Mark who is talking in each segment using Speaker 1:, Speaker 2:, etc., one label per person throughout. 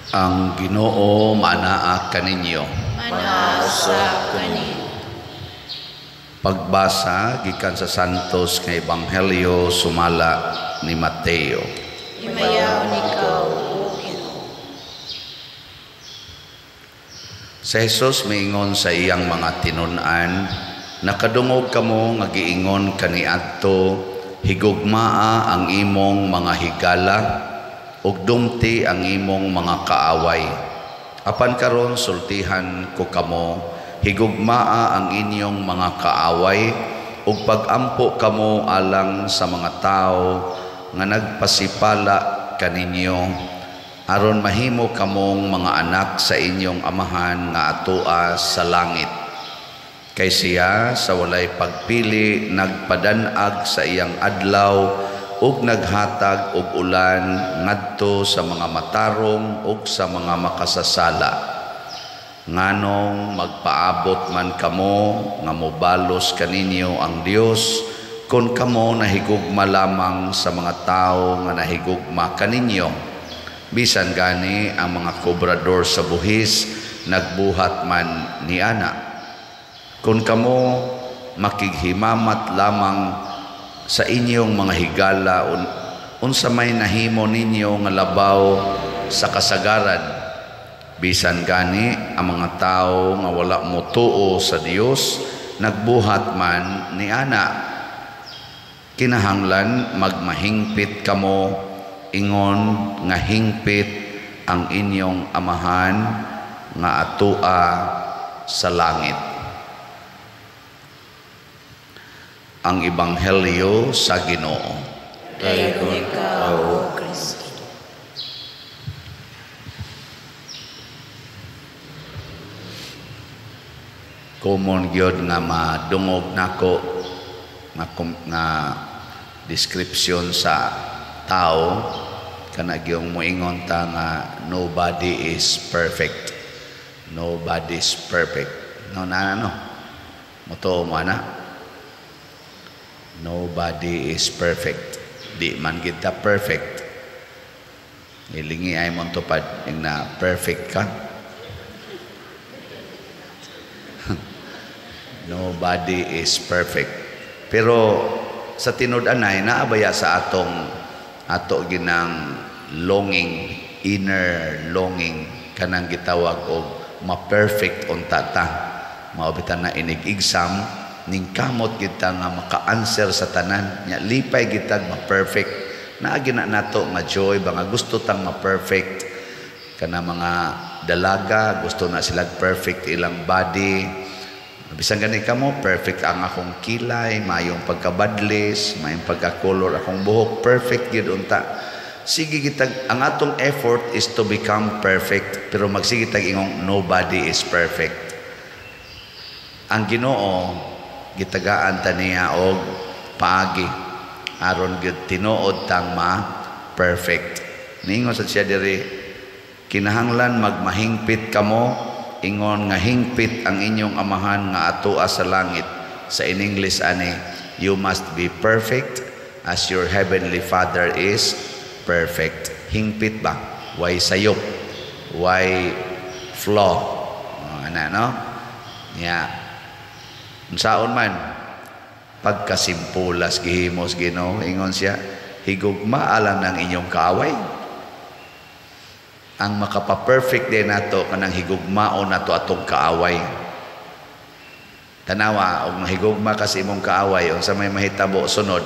Speaker 1: Ang Ginoo manaa kaninyo.
Speaker 2: Manaa usab kanimo.
Speaker 1: Pagbasa gikan sa Santos nga Ebanghelyo sumala ni Mateo.
Speaker 2: Himayaon ikaw, O Ginoo.
Speaker 1: Si Jesus miingon sa iyang mga tinun-an, nakadungog kamo nga giingon kaniadto, higugmaa ang imong mga higala ug dumti ang imong mga kaaway. Apan karon sultihan ko kamo, higugmaa ang inyong mga kaaway ug pagampo kamo alang sa mga tawo nga nagpasipala kaninyo, aron mahimo kamong mga anak sa inyong Amahan nga atoa sa langit. Kay siya sa walay pagpili nagpadanag sa iyang adlaw ug naghatag og ulan ngadto sa mga matarong ug sa mga makasasala. Nganong magpaabot man kamo nga mobalos kaninyo ang Dios kon kamo nahigugma lamang sa mga tawo nga nahigugma kaninyo? Bisan gani ang mga kobrador sa buhis nagbuhat man niana. Kon kamo makighimamat lamang sa inyong mga higala, unsa may nahimo ninyo nga labaw sa kasagaran? Bisan gani ang mga tawo nga wala motuo sa Dios nagbuhat man niana. Kinahanglan magmahingpit kamo ingon nga hingpit ang inyong Amahan nga atoa sa langit. Ang Ebanghelyo sa Ginoo.
Speaker 2: Dayon ikaw, O Kristo.
Speaker 1: Common gyud nga madungog nako nga description sa tao kana gyung moingon ta nga nobody is perfect. Nobody is perfect. No na no. Motuo mo ana. Nobody is perfect. Di man kita perfect. Nilingi ay mong tupad yung na perfect ka. Nobody is perfect. Pero sa tinud-anay naabaya sa atong ato ginang longing, inner longing kanang gitawag og ma-perfect unta ta. Mao bitan na inig-exam ning kamot kita nga maka-answer sa tanan nya, lipay kita ma-perfect. Naa gina nato nga joy ba nga gusto tang ma-perfect. Kana mga dalaga gusto na sila perfect ilang body. Bisan gani kamo perfect ang akong kilay, maayong pagkabadlis, maayong pagkakolor akong buhok, perfect gyud unta. Sige kitag ang atong effort is to become perfect, pero magsige tag ingong nobody is perfect. Ang Ginoo gitagaan ta niya og paagi aron gyud tinuod tang ma-perfect. Niingon sa siya diri, kinahanglan magmahingpit kamo ingon nga hingpit ang inyong Amahan nga atoa sa langit. Sa in English ani, you must be perfect as your heavenly Father is perfect. Hingpit ba? Why sayop? Why flaw? Ana no? Nya unsaon man pagkasimpulas gihimos Ginoo, ingon siya, higugmaa lang ng inyong kaaway. Ang makapa-perfect din nato kanang higugmaon nato atong kaaway. Tanawa og mahigugma ka sa imong kaaway, unsa may mahitabo sunod?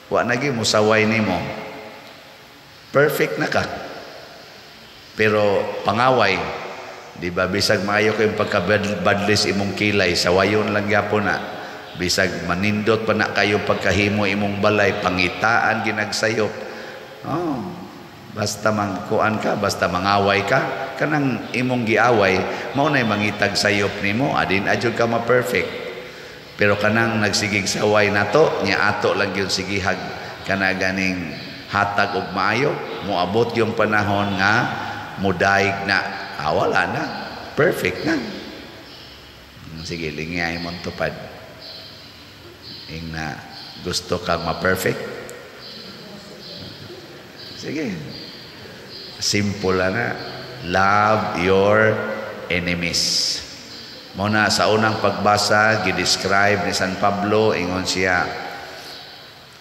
Speaker 1: Wa na gyud mosaway nimo. Perfect na ka. Pero pangaway, di ba, bisag maayo kayong pagkabadlis imong kilay, sawayon lang gyapon na. Bisag manindot pa na kayo pagkahimo imong balay, pangitaan ginagsayop. Oh, basta mangkuan ka, basta mangaway ka, kanang imong giaway, mao nay mangitag sayop nimo, adin adyo ka ma-perfect. Pero kanang nagsigig saway nato, nya ato lang gyud sigihag kana ganing hatag og maayo, moabot yung panahon nga mudaig na. Ah, wala na. Perfect na. Sige, lingay mong tupad. Ing na gusto kang ma-perfect? Sige. Simple na. Love your enemies. Mao na sa unang pagbasa gi-describe ni San Pablo, ingon siya,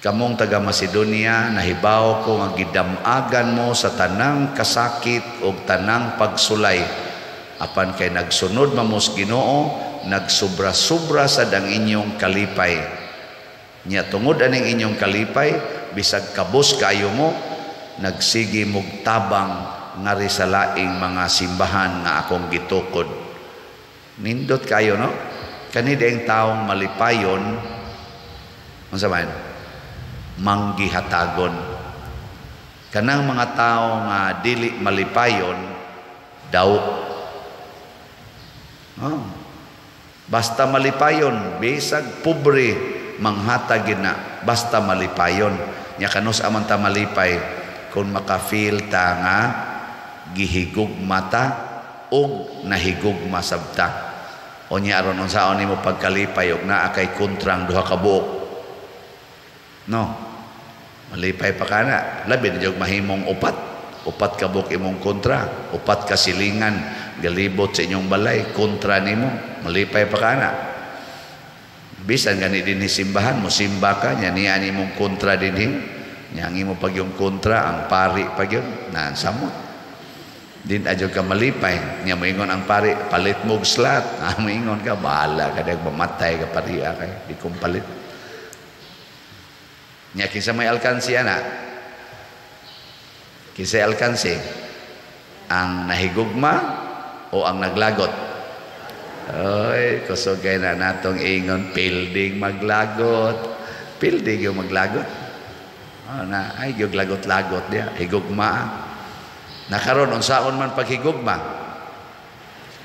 Speaker 1: "Kamong taga Macedonia, nahibaw ko nga gidamagan mo sa tanang kasakit ug tanang pagsulay. Apan kay nagsunod mamos Ginoo, nagsobra-sobra sad ang inyong kalipay. Nya tungod aning inyong kalipay, bisag kabos kaayo mo, nagsige mog tabang ngari sa laing mga simbahan nga akong gitukod." Nindot kayo, no? Kani ang taong malipayon, unsa man? Manggihatagon. Kanang mga tao nga dili malipayon, daw. Oh. Basta malipayon, bisag pobre, manghatag na, basta malipayon. Nya kanus aman ta malipay kung maka-feel ta nga gihigugma ta ug nahigugma sabta. O nya aron unsaon nimo pagkalipay og naa kay kontrang duha ka buok? No. Malipay pa kana. Labi na jud mahimong upat. Upat ka buok imong kontra, upat ka silingan galibot sa inyong balay kontra nimo, malipay pa kana. Bisan gani dinhi simbahan, mo simba ka nya niya nimong kontra dinhi. Nya ang imo pag yung kontra ang pari pag yun na samot. Din adyo ka malipay. Nya moingon ang pari, "Palit mo og slot." Ah, moingon ka, "Bahala ka dag, mamatay ka pariha kay di kong palit." Nya kinsa may alkansi ana? Kinsa alkansi? Ang nahigugma o ang naglagot? Oy, kusog kay na natong ingon, pilding maglagot. Pilding yung maglagot. Oh, na ay gyud lagot-lagot diya, higugma. Nakaron unsaon man paghigugma?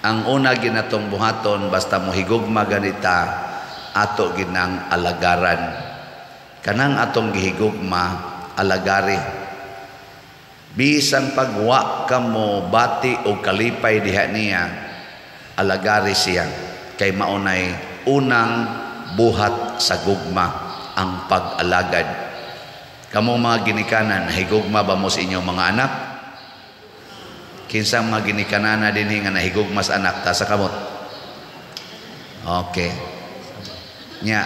Speaker 1: Ang una ginatong buhaton basta mo higugma ganita, ato ginang alagaran. Kanang atong gihigugma, alagari. Bisan pagwa ka mo bati o kalipay diha niya, alagari siya. Kay maunay unang buhat sa gugma, ang pag-alagad. Kamo mga ginikanan, higugma ba mo sa inyong mga anak? Kinsang mga ginikanana dinhi nga nahigugma sa anak, ta sa kamot? Okay. Nya,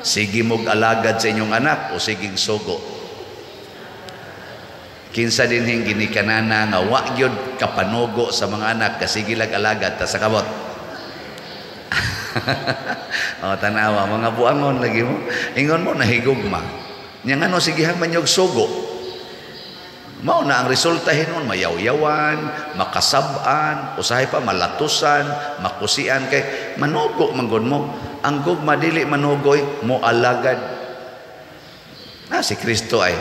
Speaker 1: sige mog alagad sa inyong anak o siging sugo? Kinsa dinhing ginikanana nga wa gyud kapanugo sa mga anak, kasige lag alagad, ta sa kamot? O tanawa, mga buangon lagi mo. Ingon mo nahigugma. Nya ngano sige man yog sugo? Mao na ang resulta hinon, mayawyawan, makasab-an, usahay pa malatusan, makusian kay manugo man gud mo. Ang gugma dili manugoy, mo alagad. Na si Kristo ay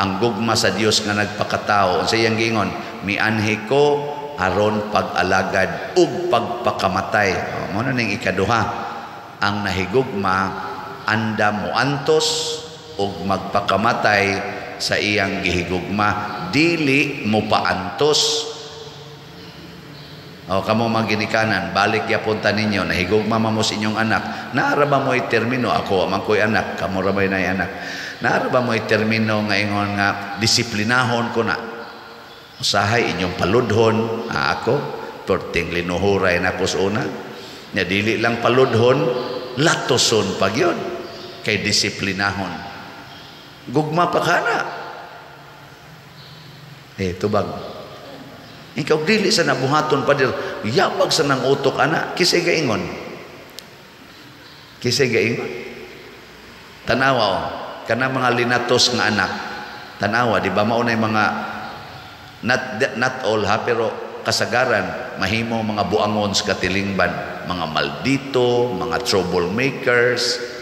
Speaker 1: ang gugma sa Dios nga nagpakatao. Unsa iyang giingon? "Mianhi ko aron pag-alagad ug pagpakamatay." O, mao na ning ikaduha. Ang nahigugma anda moantos ug magpakamatay sa iyang gihigugma, dili mo paantos. O kamo mga ginikanan, balik yapon ta ninyo, nahigugma mo sa inyong anak. Naara ba mo termino, ako man ko'y anak, kamo ra bay nay anak? Naara ba mo termino nga ingon nga disiplinahon ko na? Usahay inyong paludhon, ako perting linuhuray na ko sa una. Nya dili lang paludhon, latoson pag yun kay disiplinahon. Gugma pa kana. Eh, tubag. Ikaw dili sa nabuhaton, pader, yabag sa nang utok ana, kisay gaingon. Kisay gaingon. Tanawa oh, kana mga linatos nga anak. Tanawa, di ba mao na mga not all ha, pero kasagaran mahimo mga buangon sa katilingban, mga maldito, mga troublemakers.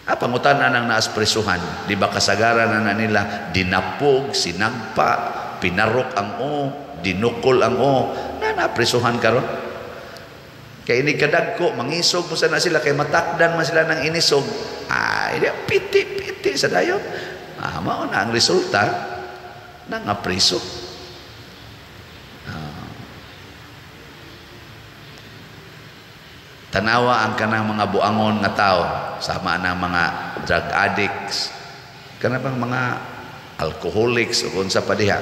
Speaker 1: Ah, pangutana nang naaspresuhan, di ba kasagaran na nila dinapog, sinagpa, pinarok ang o, dinukol ang o, na napresuhan karon. Kay ini kadagko, mangisog mo sana sila, kay matakdan man sila ng inisog. Ay, piti-piti sa dayon. Ah, mao na ang resulta, nangapreso. Ah. Tanawa ang kanang mga buangon nga tao, sama na mga drug addicts, kana bang mga alcoholics o unsa pa diha.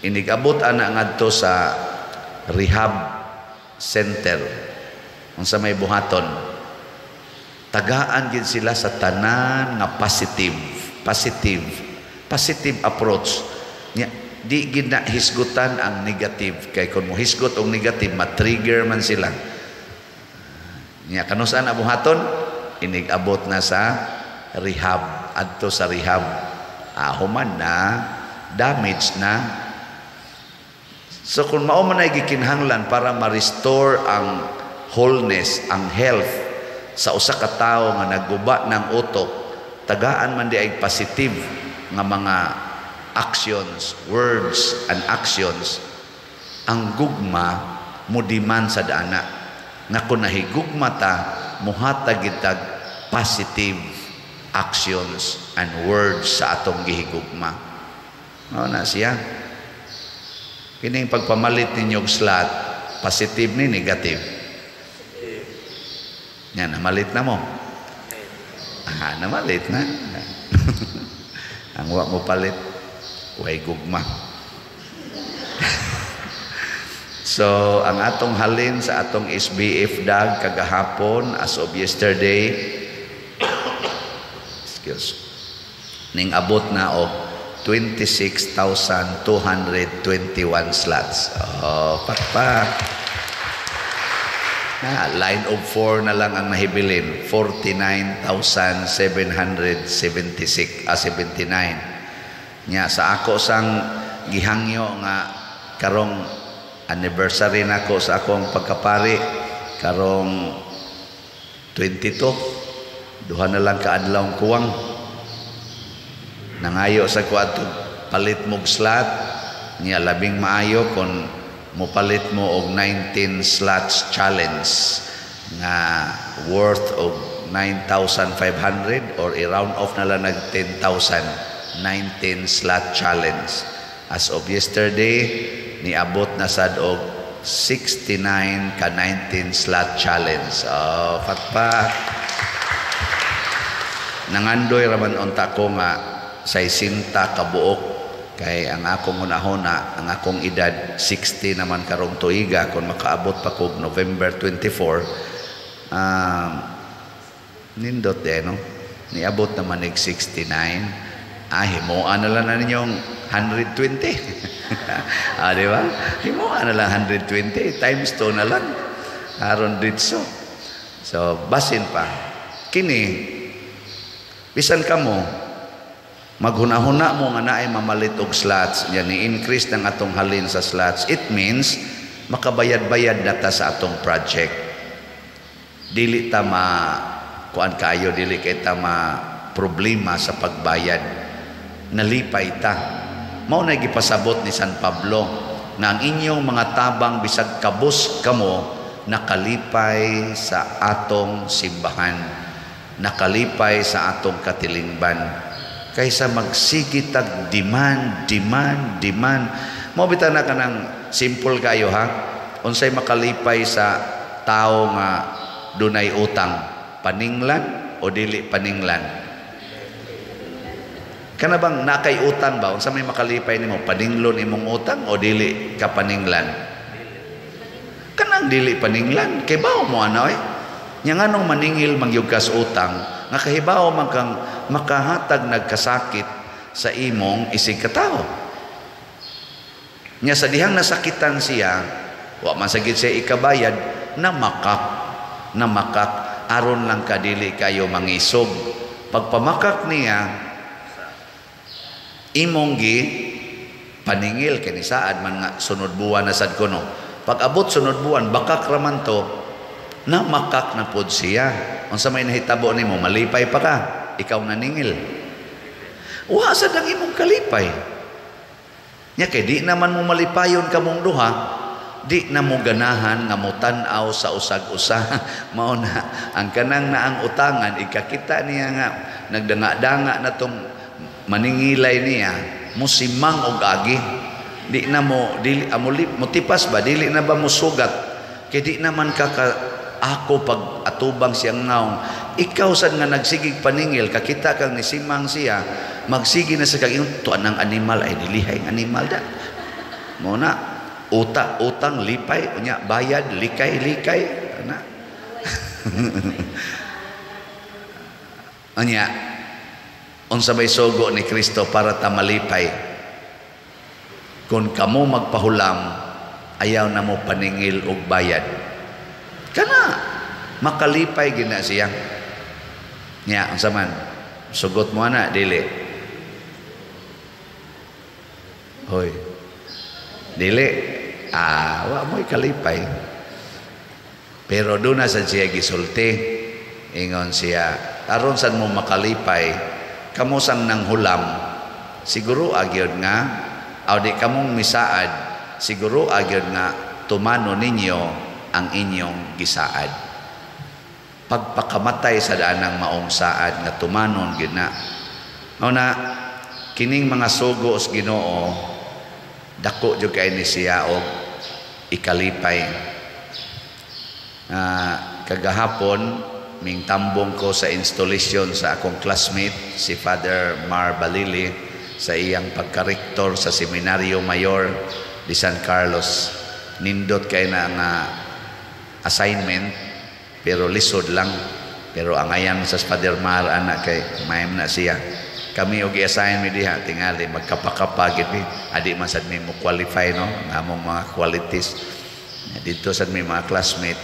Speaker 1: Inigabot ana ngadto sa rehab center, unsa may buhaton? Tagaan gid sila sa tanan nga positive, positive, positive approach. Nya di gid na hisgutan ang negative, kay kung mohisgot og negative, ma-trigger man sila. Nya kanus-a na buhaton? Inig-abot na sa rehab, adto sa rehab, human na, damage na. So kung mao man ay gikinahanglan para ma-restore ang wholeness, ang health sa usa ka tawo nga nagguba ng utok, tagaan man di ay positive nga mga actions, words and actions. Ang gugma mudiman sa dana. Nga kung nahigugma ta, muhatag gitag positive actions and words sa atong gihigugma. Mao na siya. Kining pagpamalit ninyo og slot, positive ni negative? Yan, namalit na mo. Ah, namalit na. Ang wa mo palit, way gugma. So, ang atong halin sa atong SBF dag kagahapon, as of yesterday, excuse, ning abot na og 26,221 slots. Oh, pakpak. Na, line of 4 na lang ang nahibilin, 49,776, 79. Nya sa ako sang gihangyo nga karong anniversary nako sa akong pagkapari karong 22, duha na lang kaadlaw kuwang. Nangayo sa ko adto palit mog slot. Niya labing maayo kon mopalit mo og 19 slots challenge nga worth og 9,500 or i-round off na lang nag 10,000, 19 slot challenge. As of yesterday, niabot na sad og 69 ka 19 slot challenge. Oh, pakpak. Nangandoy raman unta ko nga 60 kabuok, kay ang akong hunahuna, ang akong edad 60 naman karong tuiga kung makaabot pa kog November 24. Nindot eh, no? Niabot naman ig 69. Himuan na lang na ninyong 120. Di ba? Himuan na lang 120 times 2 na lang aron ditso. So basin pa kini, bisan kamo maghuna-huna mo nga naay mamalit og slots, yan ni-increase ng atong halin sa slots, it means makabayad-bayad na ta sa atong project. Dili ta ma kuan kayo, dili kay ta ma problema sa pagbayad. Nalipay ta. Mao na gipasabot ni San Pablo na ang inyong mga tabang bisag kabus kamo, nakalipay sa atong simbahan, nakalipay sa atong katilingban, kaysa magsige tag demand, demand, demand. Mao bitaw na kanang simple kayo ha. Unsay makalipay sa tao nga dunay utang? Paninglan o dili paninglan? Kana bang nakay utang ba? Unsa may makalipay nimo? Paninglon imong utang o dili ka paninglan? Kanang dili paninglan, kay bawo mo ano eh. Nya nganong maningil mangyud kas utang nga kahibaw man kang makahatag nagkasakit sa imong isig katawo. Nya sa dihang nasakitan siya, wa man sagid siya ikabayad, namakak, namakak aron lang kadili kayo mangisog. Pagpamakak niya, imong gi paningil kini saad man nga sunod buwan na sad kuno. Pag abot sunod buwan, bakak raman to, namakak na pod siya. Unsa may nahitabo nimo, malipay pa ka, ikaw naningil. Wa sad ang imong kalipay. Nya kay di naman mo malipayon kamong duha, di na mo ganahan nga motan-aw sa usag-usa. Mao na ang kanang naang utangan, ikakita niya nga nagdanga-danga na tong maningilay niya, musimang og agi. Di na mo dili amo motipas ba, dili na ba mosugat? Kay di naman ka ako pag atubang siyang naong. Ikaw sad nga nagsigig paningil, kakita kang nisimang siya, magsige na sa kag tuan ng animal ay dilihay ang animal da. Mo na uta utang lipay, unya bayad likay likay ana. Unya unsa may sugo ni Kristo para ta malipay? Kung kamo magpahulam, ayaw na mo paningil og bayad. Kana makalipay gina siya. Nya unsa man sugot mo ana dili? Hoy. Dili. Ah, wa mo'y kalipay. Pero doon na sa siya gisulti. Ingon siya, aron san mo makalipay, kamo sang nanghulam, siguro agyod nga, aw di kamong misaad, siguro agyod nga tumano ninyo ang inyong gisaad. Pagpakamatay sa daanang maong saad nga tumanon gyud na. Mao na kining mga sugo sa Ginoo, dako jud kay ni siya og ikalipay. Kagahapon ming tambong ko sa installation sa akong classmate si Father Mar Balili sa iyang pagkarektor sa Seminario Mayor de San Carlos. Nindot kay na nga assignment pero lisod lang, pero angayan sa Father Mar ana kay mayam na siya. Kami og i-assign mi diha tingali magkapakapa gid mi, adi man sad mi mo qualify no among mga qualities dito sad mi mga classmate.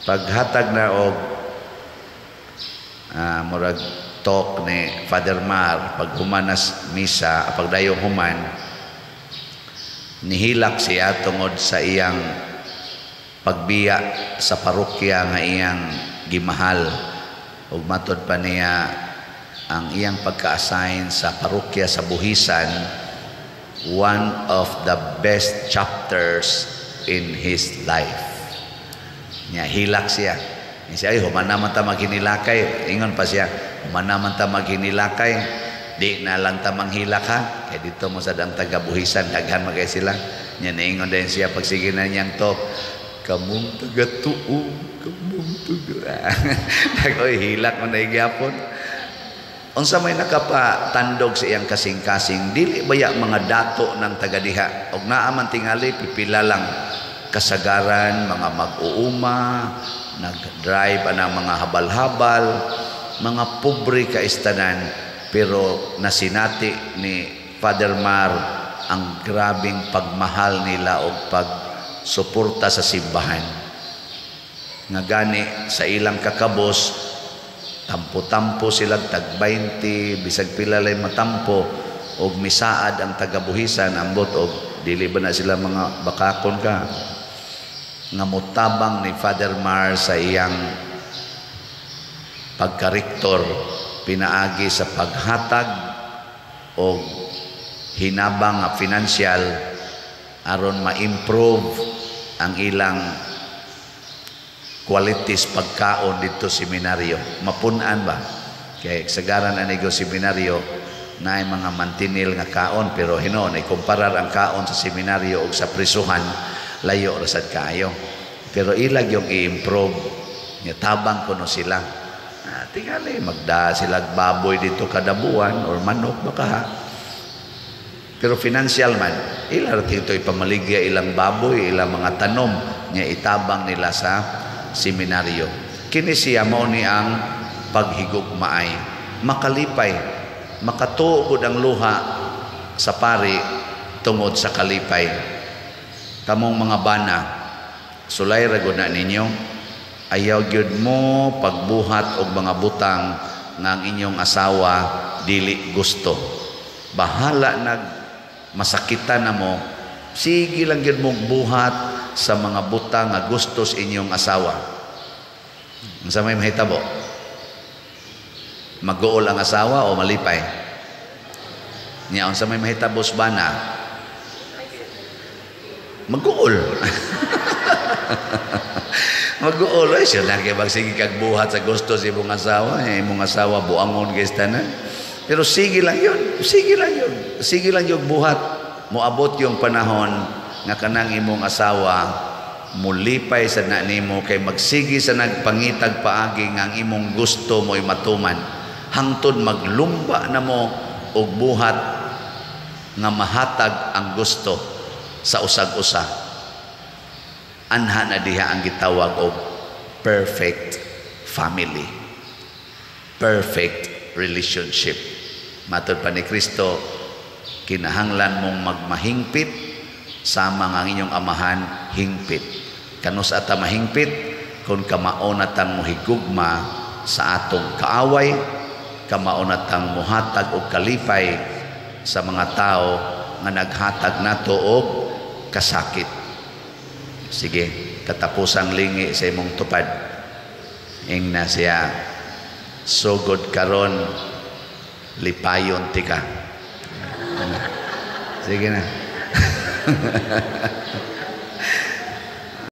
Speaker 1: Paghatag na og murag talk ni Father Mar, pag humanas misa, pagdayong human, nihilak siya tungod sa iyang pagbiya sa parokya nga iyang gimahal. Ug matod pa niya ang iyang pagka-assign sa parokya sa Buhisan, one of the best chapters in his life. Nya hilak siya. Siya, ay, human naman ta maghinilakay. Ingon pa siya, human naman ta maghinilakay. Di na lang ta manghilak ha. Kaya dito mo sa ang taga-Buhisan, daghan magay sila. Nya naingon din siya pagsige na niyang talk, kamong taga-tuong, kamong taga. Oy, hilak man na gyapon. Unsa may nakapatandog sa iyang kasing-kasing, dili baya mga dato ng taga diha. Og naa man tingali pipila lang kasagaran, mga mag-uuma, nag-drive anang mga habal-habal, mga pobre kaistanan, pero nasinati ni Father Mar ang grabing pagmahal nila og pagsuporta sa simbahan. Nga gani sa ilang kakabos, tampo-tampo sila tag 20, bisag pila lay matampo, og misaad ang tagabuhisan, ambot og dili ba na sila mga bakakon ka, nga motabang ni Father Mar sa iyang pagkarektor pinaagi sa paghatag og hinabang nga financial aron ma-improve ang ilang qualities pagkaon dito seminaryo. Mapunan ba? Kay sagaran anigo seminaryo naay mga mantinil nga kaon, pero hinon ay kumparar ang kaon sa seminaryo og sa prisuhan, layo ra sad kaayo. Pero ilag yung i-improve nya, tabang kuno sila. Tingali magda sila baboy dito kada buwan or manok baka ha. Pero financial man ila ra dito ipamaligya ilang baboy, ilang mga tanom nya itabang nila sa seminaryo. Kini siya mao ni ang paghigugmaay, makalipay, makatuo ang luha sa pari tungod sa kalipay. Kamong mga bana, sulay ra gud na ninyo, ayaw gyud mo pagbuhat og mga butang nga ang inyong asawa dili gusto. Bahala nag masakitan na mo, sige lang gyud mong buhat sa mga butang nga gusto sa inyong asawa. Unsa may mahitabo? Mag-uol ang asawa o malipay? Nya unsa may mahitabo sa bana? Mag-uol. Mag-uol. Ay, siya na kay magsige kag buhat sa gusto sa imong asawa. Imong asawa buangon kay tanan. Pero sige lang yun. Sige lang yun. Sige lang yung buhat. Moabot yung panahon nga kanang imong asawa mulipay sa na nimo kay magsige sa nagpangitag paagi nga ang imong gusto mo'y matuman. Hangtod maglumba na mo og buhat nga mahatag ang gusto Sa usag-usa. Anha na diha ang gitawag og perfect family. Perfect relationship. Matod pa ni Kristo, kinahanglan mong magmahingpit sama nga ang inyong Amahan hingpit. Kanus ata mahingpit? Kung kamao na tang mohigugma sa atong kaaway, kamao na tang muhatag og kalipay sa mga tao nga naghatag nato og kasakit. Sige, katapusang lingi sa imong tupad. Ingna siya, "Sugod karon, lipayon tika." Sige na.